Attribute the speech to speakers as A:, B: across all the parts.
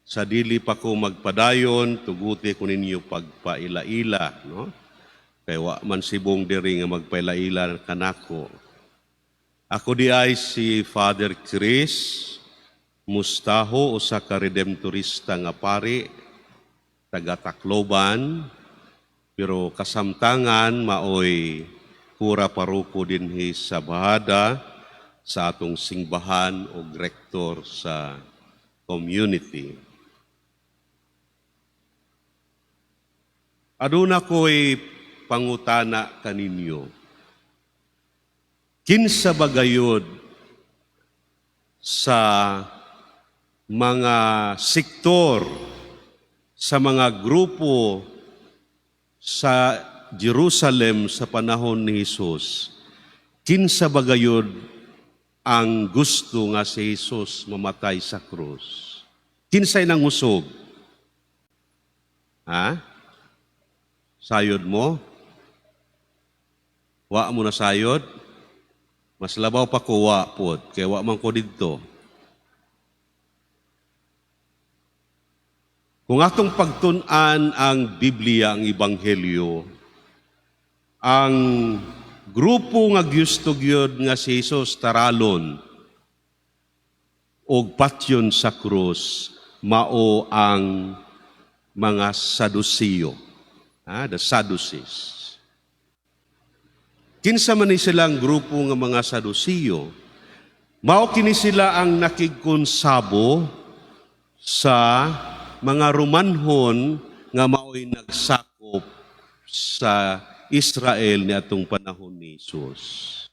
A: Sa dili pa ko magpadayon, tuguti ko ninyo pagpaila-ila, no? Kay wa man sibong diri nga magpaila-ila kanako. Ako diay si Father Chris Mustaho, usa ka redemptorista nga pari, taga Tacloban, pero kasamtangan maoy kura paroko dinhi sa Bajada sa atong singbahan o rektor sa community. Aduna ko'y pangutana kaninyo. Kinsa ba gayud sa mga sektor, sa mga grupo sa Jerusalem sa panahon ni Jesus, kinsa ba gayud ang gusto nga si Jesus mamatay sa krus? Kinsay nangusog? Ha? Sayod mo? Wa mo na sayod? Mas labaw pa ko wa pod, kay wa man ko didto. Kung atong pagtun-an ang Biblia, ang Ebanghelyo, ang grupo nga gusto gyud nga si Jesus taralon og patyon sa krus mao ang mga Saduceo. Ah, the Sadducees. Kinsa man ni silang grupo nga mga Saduceo, mao kini sila ang nakigkonsabo sa mga Romanhon nga mao'y nagsakop sa Israel ni atong panahon ni Jesus.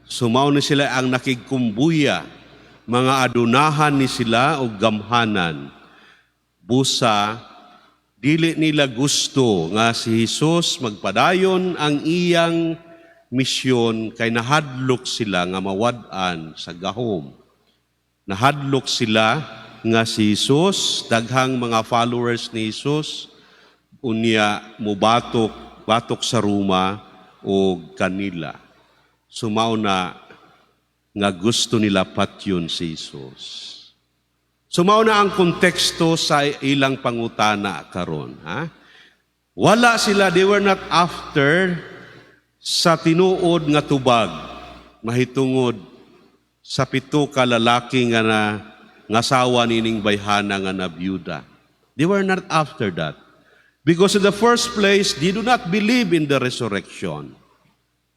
A: So mao ni sila ang nakigkumbuya, mga adunahan ni sila og gamhanan. Busa dili nila gusto nga si Jesus magpadayon ang iyang misyon kay nahadlok sila nga mawad-an sa gahom. Nahadlok sila nga si Jesus, daghang mga followers ni Jesus, unya mubatok batok sa Roma o kanila. So mao na nga gusto nila patyon si Jesus. So mao na ang konteksto sa ilang pangutana karon, ha? Wala sila, they were not after sa tinuod nga tubag mahitungod sa pito ka lalaki nga na ngasawa nining bayhana nga nabiyuda. They were not after that. Because in the first place, they do not believe in the resurrection.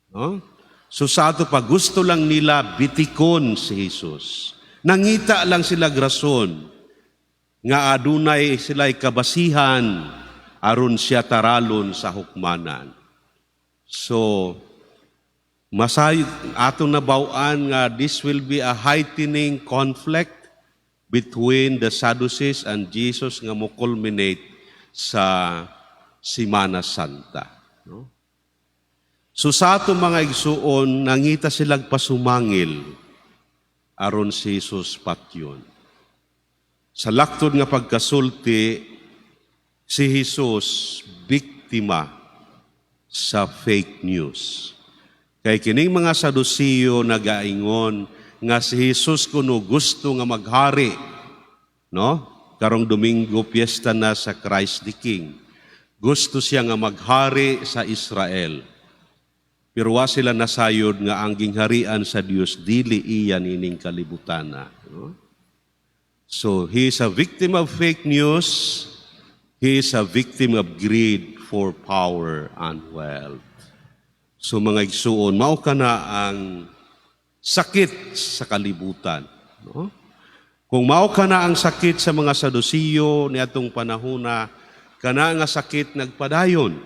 A: No? So sa ato pa, gusto lang nila bitikon si Jesus. Nangita lang sila rason nga adunay sila'y kabasihan aron siya taralon sa hukmanan. So, masay atong nabaw-an nga this will be a heightening conflict between the Sadducees and Jesus nga mo culminate sa Semana Santa. No? So sa atong mga igsuon, nangita silag pasumangil aron si Jesus patyon. Sa laktod nga pagkasulti, si Jesus biktima sa fake news. Kay kining mga Saduceo nagaingon nga si Jesus kuno gusto nga maghari, no? Karong Domingo, piyesta na sa Christ the King. Gusto siya nga maghari sa Israel. Pero wa sila nasayod nga ang gingharian sa Dios dili iya nining kalibutana, no? So he is a victim of fake news. He is a victim of greed for power and wealth. So mga igsuon, mao kana ang sakit sa kalibutan, no? Kung mao kana ang sakit sa mga Saduceo niadtong panahona, kana nga sakit nagpadayon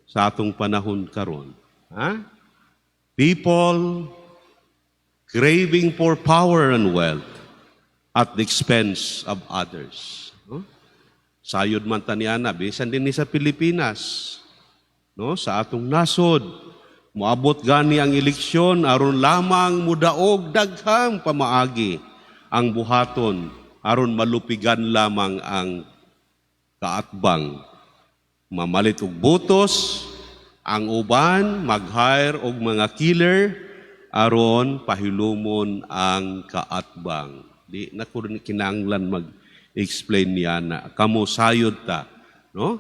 A: sa atong panahon karon. Ha? People craving for power and wealth at the expense of others. No? Sayod man ta niana, bisan dinhi sa Pilipinas, no? Sa atong nasod, moabot gani ang eleksyon aron lamang mudaog, daghang pamaagi ang buhaton aron malupigan lamang ang kaatbang. Mamalit og botos, ang uban mag-hire og mga killer aron pahilumon ang kaatbang. Di na ko kinahanglan mag Explain niya na kamo sayod ta, no?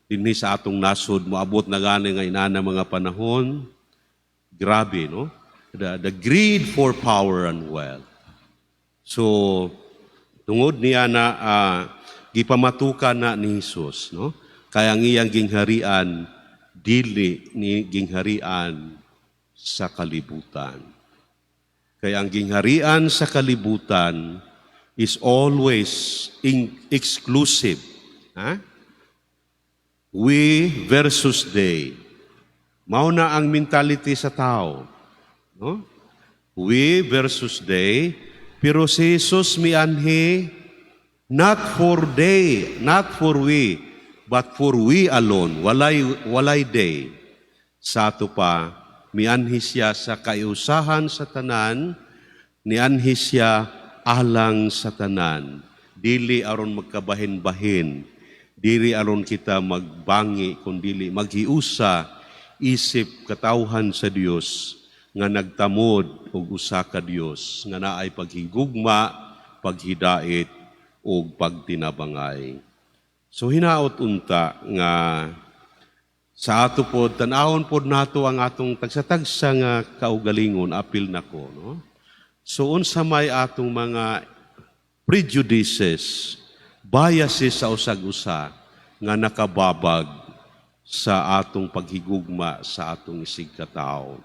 A: Dinhi sa atong nasod, moabot na gani nga inana mga panahon, grabe, no? The greed for power and wealth. So tungod niya na gipamatukan na ni Jesus, no? Kaya ang iyang gingharian dili ni gingharian sa kalibutan. Kaya ang gingharian sa kalibutan is always exclusive. Ha? We versus they. Mao na ang mentality sa tao. No? We versus they. Pero si Jesus mianhi not for they, not for we, but for we alone. Walay they. Sa ato pa, mianhi siya sa kaiusahan sa tanan, nianhi siya alang sa tanan. Dili aron magkabahin-bahin, dili aron kita magbangi, kundili maghiusa isip katawhan sa Dios nga nagtamod og usa ka Dios nga naay paghigugma, paghidait ug pagtinabangay. So hinaot unta nga sa ato pod tan-awon pod nato ang atong tagsa-tagsa nga kaugalingon, apil nako, no? So unsa may atong mga prejudices, biases sa usag-usa nga nakababag sa atong paghigugma sa atong isigkatawo?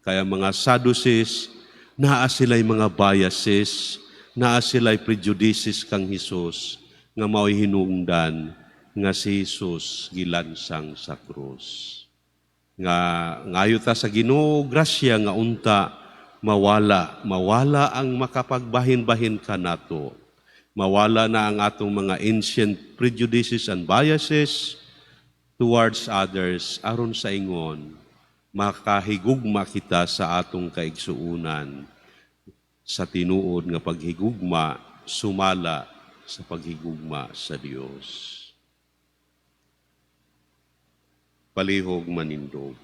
A: Kaya mga Sadducees, naa sila'y mga biases, naa sila'y prejudices kang Hesus nga mao'y hinungdan nga si Jesus gilansang sa krus. Nga ngayo ta sa Ginoo grasya nga unta mawala, mawala ang makapagbahin-bahin kanato. Mawala na ang atong mga ancient prejudices and biases towards others aron sa ingon makahigugma kita sa atong kaigsuunan sa tinuod nga paghigugma sumala sa paghigugma sa Dios. Palihog manindog.